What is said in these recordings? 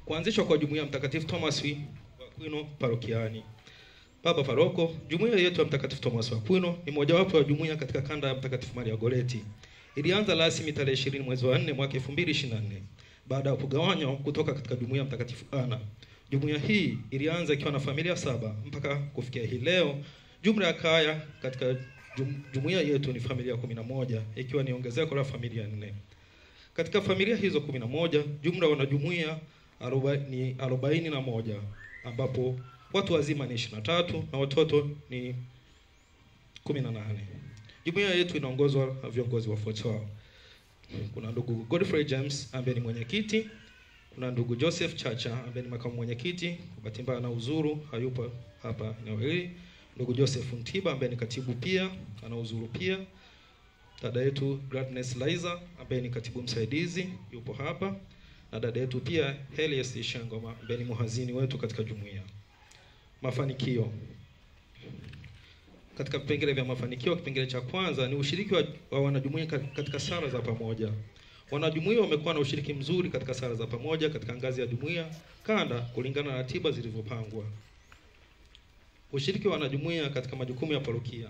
Kuanzishwa kwa jumuiya Mtakatifu Thomas wa Aquino parokiani. Baba Paroko, jumuiya yetu ya Mtakatifu Thomas wa Aquino ni mojawapo ya jumuiya katika kanda ya Mtakatifu Maria Goretti. Ilianza rasmi tarehe 20 mwezi wa 4 mwaka 2024 baada ya kugawanywa kutoka katika jumuiya Mtakatifu Ana. Jumuiya hii ilianza ikiwa na familia 7 mpaka kufikia hii leo jumla ya kaya katika jumuiya yetu ni familia 11, ikiwa ni ongezeko la familia 4. Katika familia hizo 11, jumla wanajumuiya ni 41, ambapo watu wazima ni 23 na watoto ni 18. Jumuiya yetu inaongozwa na viongozi wafuatao. Kuna ndugu Godfrey James ambaye ni mwenyekiti, kuna ndugu Joseph Chacha ambaye ni makamu mwenyekiti, bahati mbaya na uzuru hayupo hapa eneo hili. Ndugu Joseph Ntiba ambaye ni katibu pia, ana uzuru pia. Dada yetu Gladness Liza ambaye ni katibu msaidizi yupo hapa, na dada yetu pia Helias Shangoma ambaye ni muhazini wetu katika jumuiya. Mafanikio. Katika vipengele vya mafanikio, kipengele cha kwanza ni ushiriki wa wanajumuiya katika sala za pamoja. Wanajumuiya wamekuwa na ushiriki mzuri katika sala za pamoja katika ngazi ya jumuiya kanda kulingana na ratiba zilivyopangwa. Ushiriki wa wanajumuiya katika majukumu ya parokia.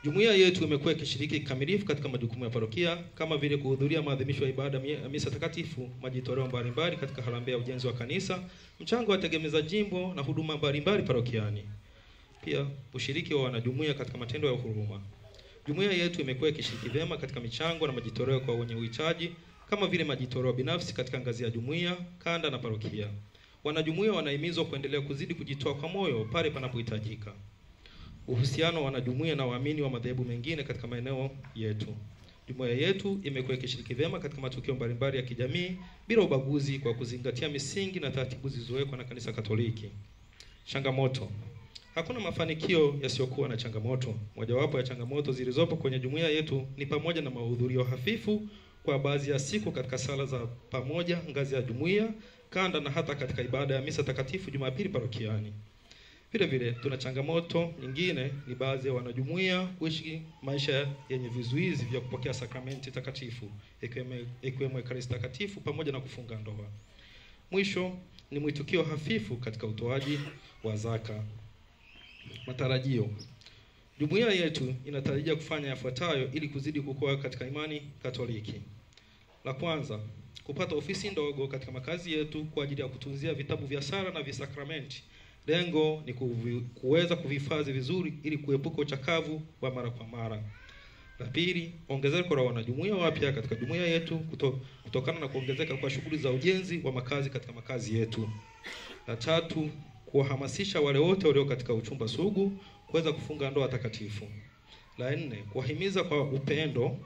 Jumuiya yetu imekuwa ikishiriki kikamilifu katika majukumu ya parokia kama vile kuhudhuria maadhimisho ya ibada ya misa takatifu, majitoleo mbalimbali katika harambee ya ujenzi wa kanisa, mchango wa tegemeza jimbo na huduma mbalimbali parokiani. Pia ushiriki wa wanajumuiya katika matendo ya huruma. Jumuiya yetu imekuwa ikishiriki vyema katika michango na majitoleo kwa wenye uhitaji kama vile majitoleo binafsi katika ngazi ya jumuiya, kanda na parokia. Wanajumuiya wanahimizwa kuendelea kuzidi kujitoa kwa moyo pale panapohitajika. Uhusiano wa wanajumuiya na waamini wa madhehebu mengine katika maeneo yetu. Jumuiya yetu imekuwa ikishiriki vyema katika matukio mbalimbali ya kijamii bila ubaguzi kwa kuzingatia misingi na taratibu zilizowekwa na Kanisa Katoliki. Changamoto. Hakuna mafanikio yasiyokuwa na changamoto. Mojawapo ya changamoto zilizopo kwenye jumuiya yetu ni pamoja na mahudhurio hafifu kwa baadhi ya siku katika sala za pamoja ngazi ya jumuiya, kanda na hata katika ibada ya misa takatifu Jumapili parokiani. Vile vile tuna changamoto nyingine ni baadhi ya wanajumuiya kuishi maisha yenye vizuizi vya kupokea sakramenti takatifu ikiwemo Ekaristi takatifu pamoja na kufunga ndoa. Mwisho ni mwitikio hafifu katika utoaji wa zaka. Matarajio. Jumuiya yetu inatarajia kufanya yafuatayo ili kuzidi kukua katika imani Katoliki. La kwanza, kupata ofisi ndogo katika makazi yetu kwa ajili ya kutunzia vitabu vya sala na visakramenti. Lengo ni kuweza kuvihifadhi vizuri ili kuepuka uchakavu wa mara kwa mara. La pili, ongezeko la wanajumuiya wapya katika jumuiya yetu kutokana na kuongezeka kwa shughuli za ujenzi wa makazi katika makazi yetu. La tatu, kuwahamasisha wale wote walio katika uchumba sugu kuweza kufunga ndoa takatifu. La nne, kuwahimiza kwa upendo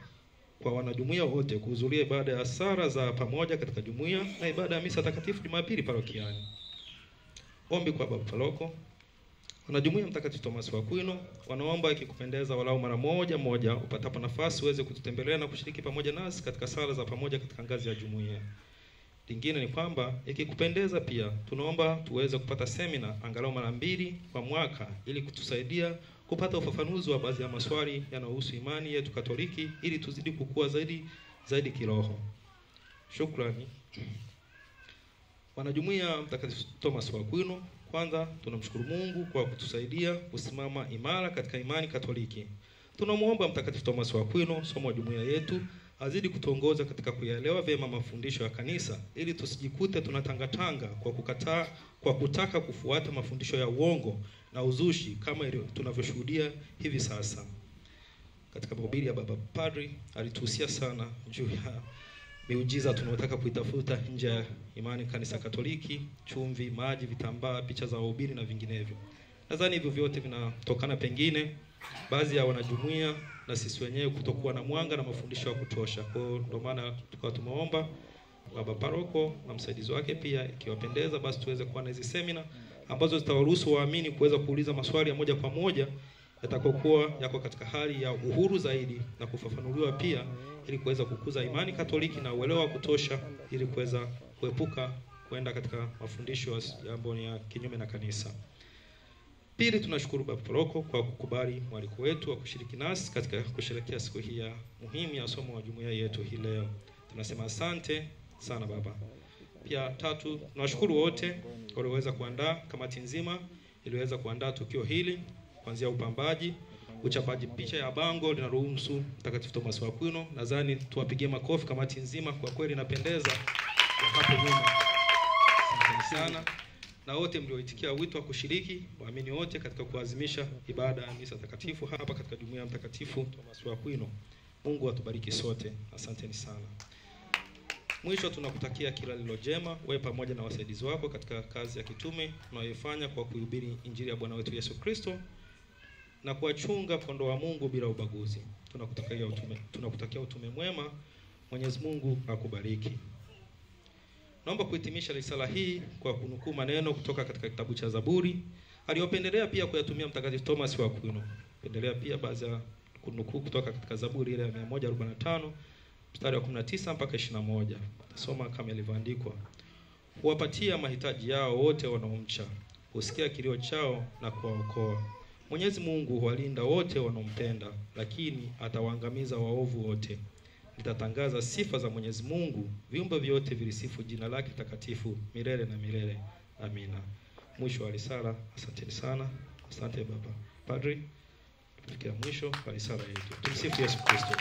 kwa wanajumuiya wote kuhudhuria ibada ya sala za pamoja katika jumuiya na ibada ya misa takatifu Jumapili parokiani. Ombi kwa Baba Paroko. Wanajumuiya Mtakatifu Thomas wa Aquino wanaomba ikikupendeza walau mara moja moja upatapo nafasi uweze kututembelea na kushiriki pamoja nasi katika sala za pamoja katika ngazi ya jumuiya. Lingine ni kwamba ikikupendeza pia tunaomba tuweze kupata semina angalau mara 2 kwa mwaka ili kutusaidia kupata ufafanuzi wa baadhi ya maswali yanayohusu imani yetu Katoliki ili tuzidi kukua zaidi kiroho. Shukrani. Wanajumuiya Mtakatifu Thomas wa Aquino, kwanza tunamshukuru Mungu kwa kutusaidia kusimama imara katika imani Katoliki. Tunamuomba Mtakatifu Thomas wa Aquino, somo wa jumuiya yetu, azidi kutuongoza katika kuyaelewa vyema mafundisho ya kanisa ili tusijikute tunatangatanga kwa kutaka kufuata mafundisho ya uongo na uzushi kama tunavyoshuhudia hivi sasa. Katika mahubiri ya Baba Padri alituhusia sana juu ya miujiza tunayotaka kuitafuta nje ya imani kanisa Katoliki: chumvi, maji, vitambaa, picha za wahubiri na vinginevyo. Nadhani hivyo vyote vinatokana pengine baadhi ya wanajumuiya na sisi wenyewe kutokuwa na mwanga na mafundisho ya kutosha. Kwa hiyo ndio maana tukawa tumeomba Baba Paroko na msaidizi wake pia, ikiwapendeza basi tuweze kuwa na hizi semina ambazo zitawaruhusu waamini kuweza kuuliza maswali ya moja kwa moja yatakokuwa yako katika hali ya uhuru zaidi na kufafanuliwa pia, ili kuweza kukuza imani Katoliki na uelewa wa kutosha ili kuweza kuepuka kwenda katika mafundisho ambayo ni ya kinyume na kanisa. Pili, tunashukuru Baba Paroko kwa kukubali mwaliko wetu wa kushiriki nasi katika kusherehekea siku hii ya muhimu ya somo wa jumuiya yetu hii leo. Tunasema asante sana baba. Pia tatu, tunawashukuru wote walioweza kuandaa, kamati nzima iliweza kuandaa tukio hili, kuanzia upambaji, uchapaji picha ya bango linalohusu Mtakatifu Thomas wa Aquino. Nadhani tuwapigie makofi kamati nzima, kwa kweli inapendeza kwa hapo nyuma. Asanteni sana na wote mlioitikia wito wa kushiriki, waamini wote katika kuadhimisha ibada ya misa takatifu hapa katika jumuiya ya Mtakatifu Thomas wa Aquino. Mungu atubariki sote. Asanteni sana. Mwisho, tunakutakia kila lililo jema wewe pamoja na wasaidizi wako katika kazi ya kitume unayoifanya kwa kuhubiri Injili ya Bwana wetu Yesu Kristo na kuwachunga kondoo wa Mungu bila ubaguzi. Tunakutakia utume mwema. Mwenyezi Mungu akubariki. Naomba kuhitimisha risala hii kwa kunukuu maneno kutoka katika kitabu cha Zaburi aliyopendelea pia kuyatumia Mtakatifu Thomas wa Aquino. Pendelea pia baadhi ya kunukuu kutoka katika Zaburi ile ya 145 mstari wa 19 mpaka 21. Tasoma kama ilivyoandikwa. Huwapatia mahitaji yao wote wanaomcha, husikia kilio chao na kuwaokoa. Mwenyezi Mungu huwalinda wote wanaompenda, lakini atawaangamiza waovu wote. Nitatangaza sifa za Mwenyezi Mungu, viumbe vyote vilisifu jina lake takatifu milele na milele. Amina. Mwisho wa risala. Asanteni sana. Asante Baba Padri. Tufikia mwisho wa risala yetu. Tumsifu Yesu Kristo.